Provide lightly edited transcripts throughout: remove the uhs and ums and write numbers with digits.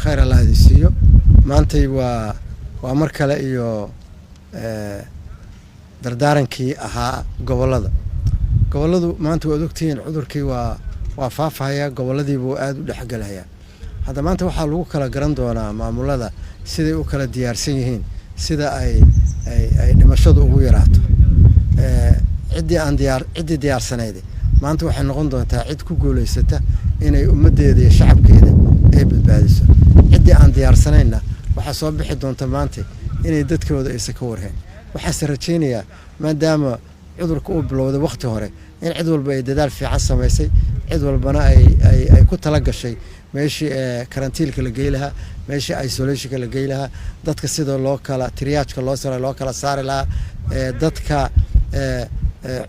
Khayr Allah idin siiyo. Maantay waa mar kale iyo dardaarankii ahaa gobollada. Gobolladu maanta waad ogtihiin, cudurkii waa faafahaya, gobolladiibuu aada u dhexgelhayaa. Hadda maanta waxaa lagu kala garan doonaa maamulada siday u kala diyaarsan yihiin, sida ay dhimashadu ugu yaraato. Ciddii aan diyaar, ciddii diyaarsanayd maanta waxay noqon doontaa cid ku guulaysata inay ummaddeeda iyo shacabkeeda ay badbaadiso. Ciddii aan diyaarsanaynna waxaa soo bixi doonta maanta inay dadkooda aysan ka warhayn. Waxaase rajaynayaa, maadaama cudurka uu bilowday wakhti hore, in cid walba ay dadaal fiican samaysay, cid walbana ay ku tala gashay meeshii karantiilka la gey lahaa, meeshii isolationka la gey lahaa dadka, sida loo kala triageka loo sara loo kala saari lahaa dadka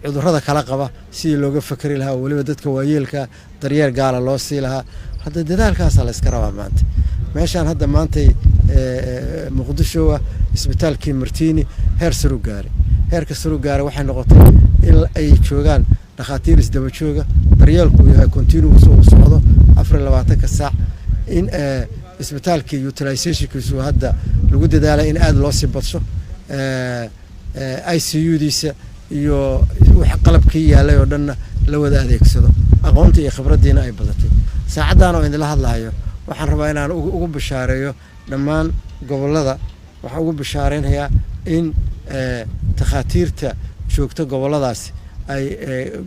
cudurrada kala qaba, sidii looga fakeri lahaa, oo weliba dadka waayeelka daryeel gaala loo sii lahaa. Hadda dadaalkaasaa la iska rabaa. Maanta meeshaan hadda maantay Muqdisho ah, isbitaalkii Martini heer saru gaaray. Heerka saru gaaray waxay noqotay in ay joogaan dhakhaatiir isdaba jooga, daryeelku yahay continuous, uu socdo 24-ka saac, in isbitaalkii utilizationkiisu hadda lagu dadaalay in aada loo sii badsho, ICU-diisa iyo wax qalabkii yaalay oo dhanna la wada adeegsado, aqoontii iyo khibraddiina ay badatay. Saacaddan oo idinla hadlahayo waxaan rabaa inaan ugu bishaareeyo dhammaan gobollada. Waxaan ugu bishaareynhayaa in takhaatiirta joogta gobolladaasi ay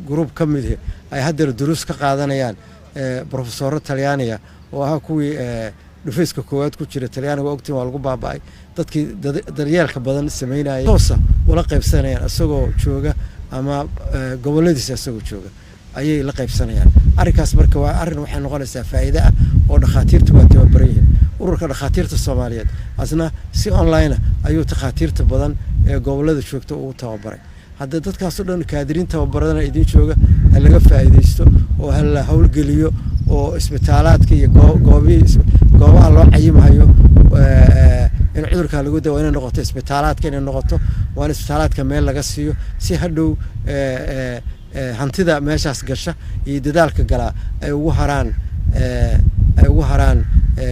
group ka mid ay haddeer duruus ka qaadanayaan brofesoro Talyaaniga oo ahaa kuwii dhufayska koowaad ku jira. Talyaaniga ogtiin waa lagu baaba'ay. Dadkii daryeelka badan sameynayay toosa ula qaybsanayaan isagoo jooga ama gobolladiisa isagoo jooga ayay la qaybsanayaan arrinkaas. Marka waa arrin waxay noqonaysaa faa'iide ah oo dhakhaatiirta waa tababaran yihiin. Ururka Dhakhaatiirta Soomaaliyeed asna si online ayuu takhaatiirta badan ee gobollada joogta ugu tababaray. Hadda dadkaasoo dhan kaadiriin tababaradana idiin jooga, ha laga faa'iidaysto oo ha la howlgeliyo, oo isbitaalaadka iyo goobihii goobaha loo cayimahayo in cudurka lagu dawa inay noqoto isbitaalaadka, inay noqoto waa in isbitaalaadka meel laga siiyo, si hadhow hantida meeshaas gasha iyo dadaalka galaa ay ugu haraan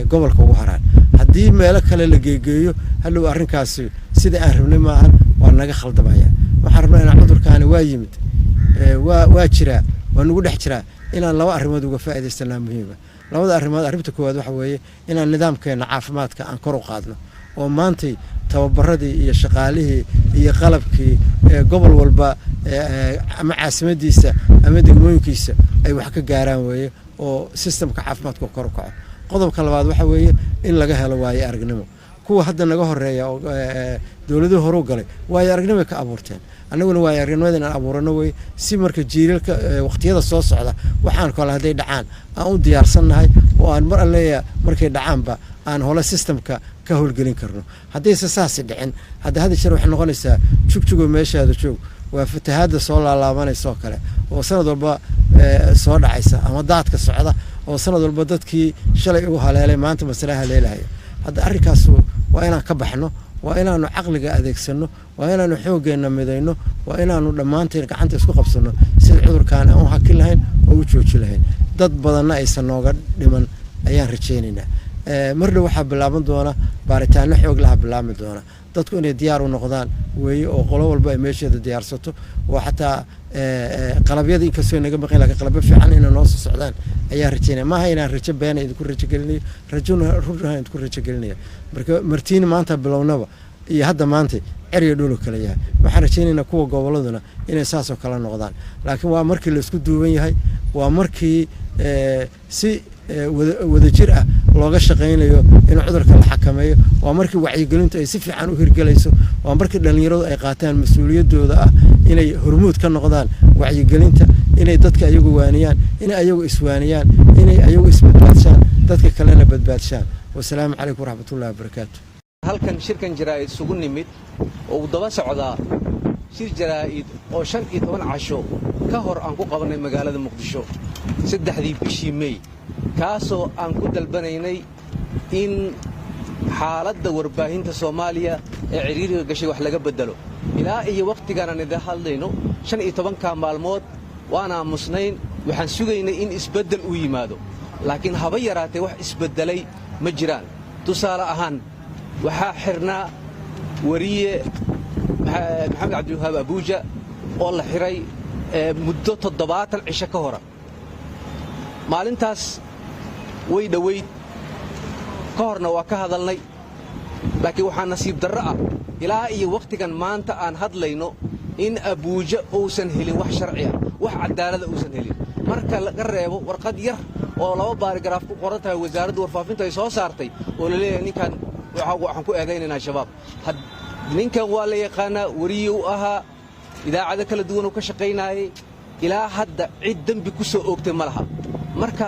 gobolka ugu haraan. Haddii meelo kale la geegeeyo, hadhow arrinkaasi sida aan rabnay maahan, waa naga khaldamaya. Waxaan rabnaa inaan cudurkaani waa yimid, waa jiraa, waa nagu dhex jiraa, inaan laba arrimood uga faa'iidaysanaa muhiima. Labada arrimood, arrinta koowaad waxa weeye inaan nidaamkeena caafimaadka aan kor u qaadno, oo maantay tababaradii iyo shaqaalihii iyo qalabkii gobol walba ama caasimadiisa ama degmooyinkiisa ay wax ka gaaraan weeye, oo systemka caafimaadka kor u kaco. Qodobka labaad waxa weeye in laga helo waayo aragnimo kuwa hadda naga horeeya oo dowladuhu horu galay waayo aragnimay ka abuurteen. Annaguna waayo aragnimada inaan abuurano wey, si marka jiilalka waqtiyada soo socda waxaan kale hadday dhacaan aan u diyaarsannahay, oo aan mar alleeya markay dhacaanba aan hole systemka ka howlgelin karno. Haddayse saasi dhicin, hadda hadda jeer waxay noqonaysaa jugjugoo meeshaada joog. Waa fatahaadda soo laalaabanaysa oo kale oo sanad walba soo dhacaysa, ama daadka socda oo sanad walba dadkii shalay ugu haleelay maanta masala haleelahaya. Hadda arrinkaasu waa inaan ka baxno, waa inaanu caqliga adeegsano, waa inaanu xooggeenna midayno, waa inaanu dhammaanteen gacanta isku qabsanno sida cudurkaan aan u hakin lahayn oo u jooji lahayn, dad badanna aysan nooga dhiman ayaan rajaynaynaa. Mardhow waxaa bilaaban doona baaritaano xoog laha bilaabmi doona. Dadku inay diyaar u noqdaan weeye, oo qolo walba ay meesheeda diyaarsato, oo xataa qalabyada inkastoo naga maqan, lakin qalabyo fiican inay noo soo socdaan ayaan rajaynaya. Maaha inaan rajo beena idinku rajo gelinayo, rajona runaha idinku rajo gelinaya. Marka Martiini maanta bilownaba iyo hadda maanta ceriya dhulu kala yahay. Waxaan rajaynaynaa kuwa gobolladuna inay saasoo kale noqdaan, laakiin waa markii laisku duuban yahay, waa markii si wadajir ah looga shaqaynayo in cudurka la xakameeyo, waa markii wacyigelintu ay si fiican u hirgelayso, waa markii dhallinyaradu ay qaataan mas-uuliyaddooda ah inay hormuud ka noqdaan wacyigelinta, inay dadka ayagu waaniyaan, inay ayagu iswaaniyaan, inay ayagu isbadbaadshaan, dadka kalena badbaadshaan. Wasalaamu calaykum waraxmatullahi wabarakaatu. Halkan shirkan jaraa'id isugu nimid oo uu daba socdaa shir jaraa'id oo 15 casho ka hor aan ku qabannay magaalada Muqdisho 3-dii bishii Mey, kaasoo aan ku dalbanaynay in xaaladda warbaahinta Soomaaliya ee cidhiiriga gashay wax laga beddelo. Ilaa iyo wakhtigaanaan idin hadlayno, 15-ka maalmood waan aamusnayn. Waxaan sugaynay in isbeddel uu yimaado. Laakiin haba yaraatee wax isbeddelay ma jiraan. Tusaale ahaan, waxaa xidhnaa wariye Maxamed Cabdiwahaab Abuuja oo la xidhay muddo 70 cisho ka hora. Maalintaas way dhowayd, ka horna waa ka hadalnay, laakiin waxaa nasiib darro ah ilaa iyo wakhtigan maanta aan hadlayno in Abuuja uusan helin wax sharci ah, wax caddaalada uusan helin, marka laga reebo warqad yar oo laba paragraph ku qoran tahay, wasaaradda warfaafintu ay soo saartay, oo la leeyahay ninkan waxaan ku eedaynaynaa Shabaab. Ninkan waa la yaqaanaa, weriye u ahaa, idaacado kala duwan uu ka shaqaynaayey. Ilaa hadda cid dembi ku soo oogtay ma laha. Marka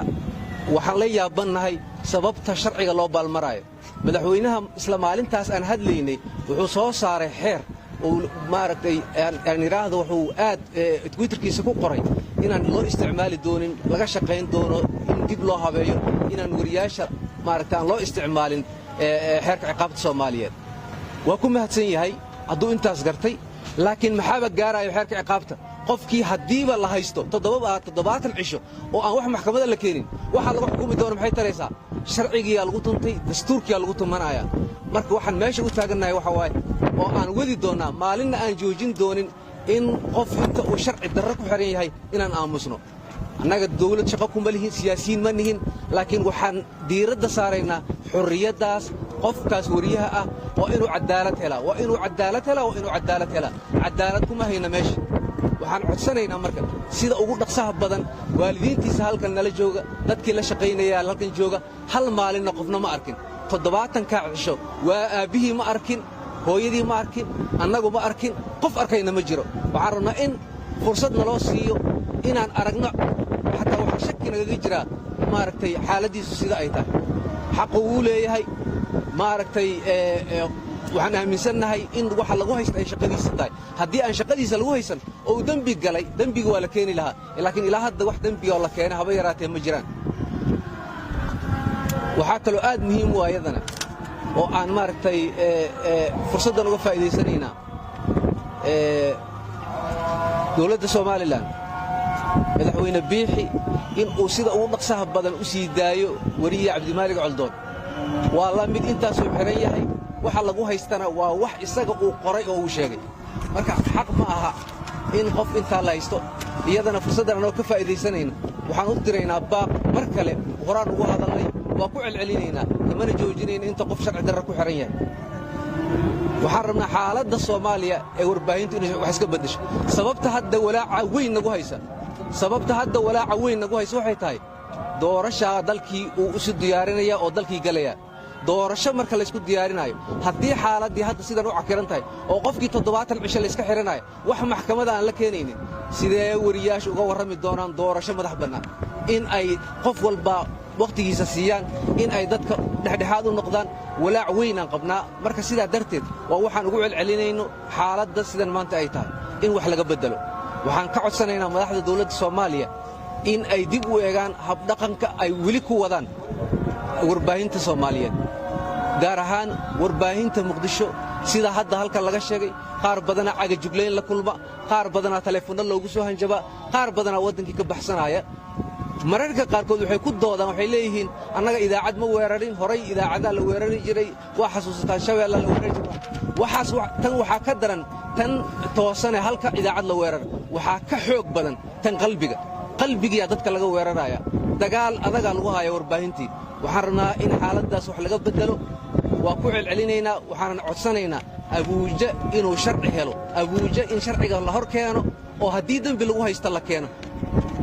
waxaan la yaabannahay sababta sharciga loo baalmaraayo. Madaxweynaha isla maalintaas aan hadlaynay wuxuu soo saaray xeer uu maaragtay aan idhaahdo, wuxuu aad Twitterkiisa ku qoray inaan loo isticmaali doonin, laga shaqayn doono in dib loo habeeyo, inaan wariyaasha maaragtay aan loo isticmaalin xeerka ciqaabta Soomaaliyeed. Waa ku mahadsan yahay hadduu intaas gartay, laakiin maxaaba gaaraayo xeerka ciqaabta qofkii haddiiba la haysto 70 cisho oo aan wax maxkamada la keenin? Waxaa lagu xukumi doono maxay taraysaa? Sharcigiyaa lagu tuntay, dastuurkiyaa lagu tumanaya. Marka waxaan meesha u taagannahay waxa waaye oo aan wadi doonnaa, maalinna aan joojin doonin, in qof inta uu sharci darro ku xihan yahay inaan aamusno. Annaga dawlad shaqo kuma lihin, siyaasiyiin ma nihin, laakiin waxaan diiradda saaraynaa xorriyaddaas qofkaas wariyaha ah. Waa inuu cadaalad helaa, waa inuu cadaalad helaa, waa inuu cadaalad helaa. Cadaalad kuma hayna meesha. Waxaan codsanaynaa marka sida ugu dhaqsaha badan, waalidiintiisa halkan nala jooga, dadkii la shaqaynaya halkan jooga, hal maalinna qofna ma arkin 70-kaa cisho. Waa aabbihii ma arkin, hooyadii ma arkin, annagu ma arkin, qof arkayna ma jiro. Waxaan rabnaa in fursad naloo siiyo inaan aragno. Xataa waxaa shaki nagaga jiraa maaragtay xaaladdiisu sida ay tahay. Xaqu wuu leeyahay, maaragtay, waxaan aaminsannahay in waxa lagu haysta ay shaqadiisa tahay. Haddii aan shaqadiisa lagu haysan oo uu dembi galay, dembiga waa la keeni lahaa, laakiin ilaa hadda wax dembiga oo la keenay haba yaraatee ma jiraan. Waxaa kaloo aad muhiim u ayadana oo aan maaragtay fursaddan uga faa'iidaysanaynaa dowladda Somaliland, Madaxweyne Biixi, in uu sida ugu dhaqsaha badan u sii daayo weriye Cabdimaalig Coldoon. Waa la mid, intaasuu xidhan yahay, waxa lagu haystana waa wax isaga uu qoray oo uu sheegay. Marka xaq ma aha in qof intaa la haysto. Iyadana fursaddan anoo ka faa'iidaysanayna waxaan u diraynaa baaq mar kale. Horaan ugu hadalnay, waa ku celcelinaynaa, kamana joojinayna inta qof sharci darra ku xidhan yahay. Waxaan rabnaa xaaladda Soomaaliya ee warbaahintu inay wax iska beddesho. Sababta hadda walaaca weyn nagu haysa waxay tahay doorashaa dalkii uu isu diyaarinaya oo dalkii galaya. Doorasho marka laysku diyaarinaayo, haddii xaaladdii hadda sidan u cakiran tahay oo qofkii 70 cisho layska xidhanayo, wax maxkamada aan la keenaynin, sidee weriyaashu uga warrami doonaan doorasho madax bannaan? In ay qof walba wakhtigiisa siiyaan, in ay dadka dhexdhexaad u noqdaan, walaac weynaan qabnaa. Marka sidaa darteed waa waxaan ugu celcelinayno xaaladda sidan maanta ay tahay in wax laga beddelo. Waxaan ka codsanaynaa madaxda dawladda Soomaaliya in ay dib u eegaan habdhaqanka ay weli ku wadaan warbaahinta Soomaaliyeed, gaar ahaan warbaahinta Muqdisho. Sida hadda halkan laga sheegay, qaar badanaa cagajuglayn la kulma, qaar badanaa taleefanno loogu soo hanjabaa, qaar badanaa waddankii ka baxsanaya. Mararka qaarkood waxay ku doodaan, waxay leeyihiin: "Annaga idaacad ma weerarin." Horay idaacadaa la weerari jiray, waa xasuusataan, Shabeella la weerari jiray. Waxaas tan waxaa ka daran tan toosane. Halka idaacad la weerar waxaa ka xoog badan tan qalbiga. Qalbigiyaa dadka laga weeraraya, dagaal adagaa lagu haya warbaahintii. Waxaan rabnaa in xaaladdaas wax laga beddelo. Waa ku celcelinaynaa, waxaanan codsanaynaa Abuuja inuu sharci helo, Abuuja in sharciga la hor keeno oo haddii dembi lagu haysto la keeno.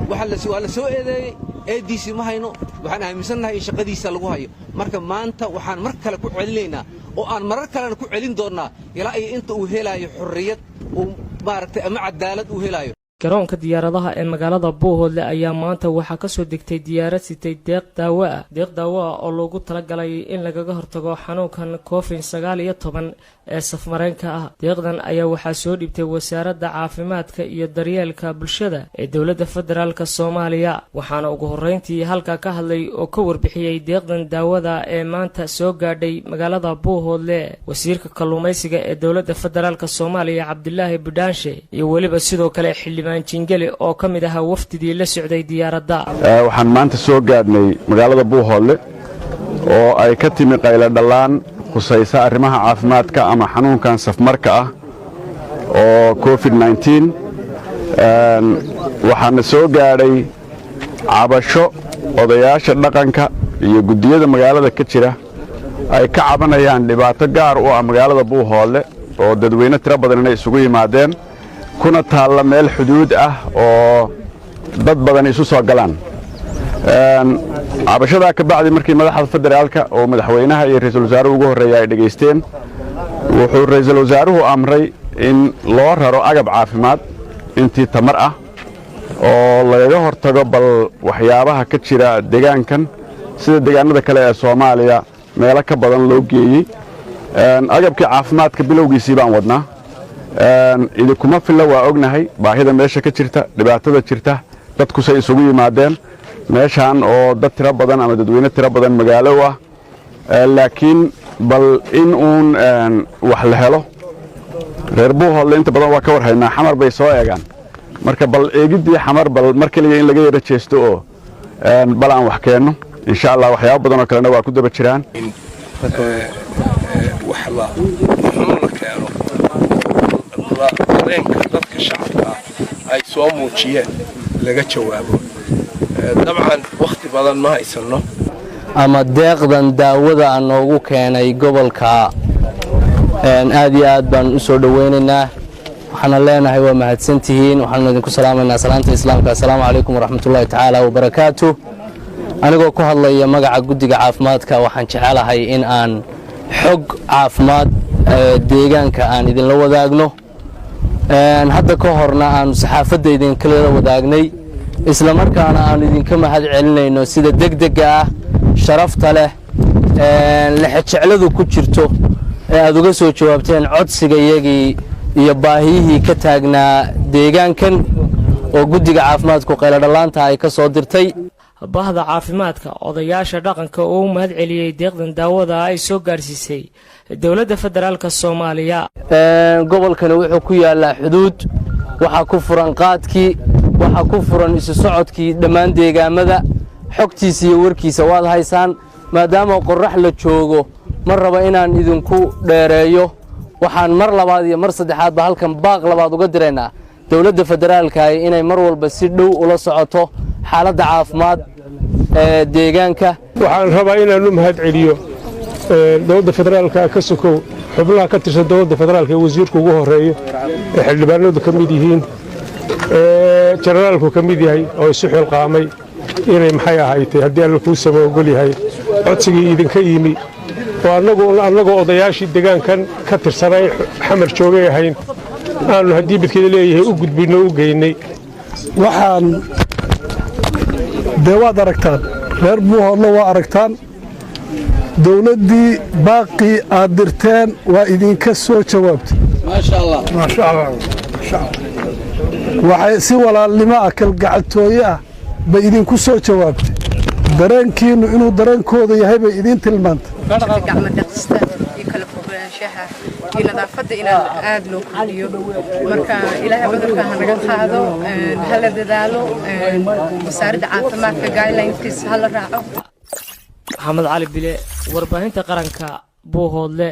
Waa la soo eedeeyey, eeddiisii ma hayno. Waxaan aaminsannahay in shaqadiisa lagu hayo. Marka maanta waxaan mar kale ku celinaynaa oo aan marar kalena ku celin doonnaa ilaa iyo inta uu helaayo xorriyad uu maaragtay ama cadaalad uu helaayo. Garoonka diyaaradaha ee magaalada Buuhoodle ayaa maanta waxaa kasoo degtay diyaarad sitay deeq daawo ah, deeq daawo ah oo loogu talagalay in lagaga hortago xanuunkan COVID-19 ee safmareenka ah. Deeqdan ayaa waxaa soo dhibtay Wasaaradda Caafimaadka iyo Daryeelka Bulshada ee Dowladda Federaalka Soomaaliya. Waxaana ugu horreyntii halkaa ka hadlay oo ka warbixiyey deeqdan daawada ee maanta soo gaadhay magaalada Buuhoodle wasiirka kalluumaysiga ee Dowladda Federaalka Soomaaliya, Cabdilaahi Budhaanshe, iyo weliba sidoo kale xildhibaan Xildhibaan Jingeli oo ka mid ahaa wafdidii la socday diyaaradda. Waxaan maanta soo gaadhnay magaalada Buuhoodle oo ay ka timi qayladhallaan khusaysa arrimaha caafimaadka ama xanuunkan safmarka ah oo COVID 19. Waxaana soo gaadhay cabasho odayaasha dhaqanka iyo guddiyada magaalada ka jira ay ka cabanayaan dhibaato gaar u ah magaalada Buuhoodle oo dadweyne tiro badan inay isugu yimaadeen, kuna taalla meel xuduud ah oo dad badan isu soo galaan. Cabashadaa ka bacdi, markii madaxda federaalka oo madaxweynaha iyo ra'iisul wasaaruhu ugu horreeya ay dhegaysteen, wuxuu ra'iisul wasaaruhu amray in loo raro agab caafimaad intii tamar ah oo lagaga hortago bal waxyaabaha ka jira deegaankan, sida deegaanada kale ee Soomaaliya meelo ka badan loo geeyey. Agabkii caafimaadka bilowgiisii baan wadnaa. Idinkuma filla, waa ognahay baahida meesha ka jirta, dhibaatada jirta, dadkusay isugu yimaadeen meeshaan oo dad tiro badan ama dadweyne tiro badan magaalo u ah. Laakiin bal in uun wax la helo, reer Buuhoodle inta badan waa ka war haynaa, Xamar bay soo eegaan. Marka bal eegiddii Xamar bal mar keliya in laga yara jeesto oo bal aan wax keenno, insha Allah. Waxyaabo badan oo kalena waa ku daba jiraan. Wax la xun la keeno, dareenka dadka shacabka ah ay soo muujiyeen laga jawaabo. Dabcan wakhti badan ma haysanno. Ama deeqdan daawada a noogu keenay gobolka aad iyo aad baan u soo dhowaynaynaa. Waxaana leenahay waa mahadsantihiin. Waxaanu idinku salaamaynaa salaanta Islaamka: assalaamu calaykum waraxmatullaahi tacaala wabarakaatu. Anigoo ku hadlaya magaca guddiga caafimaadka, waxaan jecelahay in aan xog caafimaad deegaanka aan idinla wadaagno. Hadda ka horna aanu saxaafadda idinkala wadaagnay, isla markaana aanu idinka mahad celinayno sida degdegga ah, sharafta leh, lexejecladu ku jirto ee aad uga soo jawaabteen codsigayagii iyo baahiyihii ka taagnaa deegaankan oo guddiga caafimaadku qayladhallaanta ay ka soo dirtay. Bahda caafimaadka, odayaasha dhaqanka oo u mahad celiyey deeqdan daawada ay soo gaadhsiisay dowladda federaalka Soomaaliya. Gobolkani wuxuu ku yaallaa xuduud. Waxaa ku furan qaadkii, waxaa ku furan isu socodkii dhammaan deegaamada. Xogtiisa iyo warkiisa waad haysaan. Maadaama qorrax la joogo, ma raba inaan idinku dheereeyo. Waxaan mar labaad iyo mar saddexaadba halkan baaq labaad uga diraynaa dowladda federaalka inay mar walba si dhow ula socoto xaaladda caafimaad ee deegaanka. Waxaan rabaa inaan u mahad celiyo dowladda federaalka ka sokow xubnaha ka tirsan dowladda federaalka ee wasiirku ugu horreeyo, ee xildhibaanadu ka mid yihiin, ee jenaraalku ka mid yahay, oo isu xilqaamay inay, maxay ahaaytay, haddii Alla kuu sama ogol yahay, codsigii idinka yimi oo annagoo odayaashii deegaankan ka tirsanay Xamar joogay ahayn aanu haddii midkeeda leeyahay u gudbinno, u geynay. Waxaan dee waad aragtaan, reer Buuhoodle waa aragtaan, dawladdii baaqii aad dirteen waa idinka soo jawaabtay. Waxay si walaalnimo ah, kalgacaltooye ah bay idinku soo jawaabtay. Dareenkiinnu inuu dareenkooda yahay bay idiin tilmaantay. Gacmo dhaqista iyo kala fogaanshaha iyo nadaafadda inaan aad loo kordhiyo. Marka Ilaahay cudurka ha naga qaado, ha la dadaalo, wasaaradda caafimaadka guidelines ha la raaco. Maxamed Cali Bile, warbaahinta qaranka, Buuhoodle.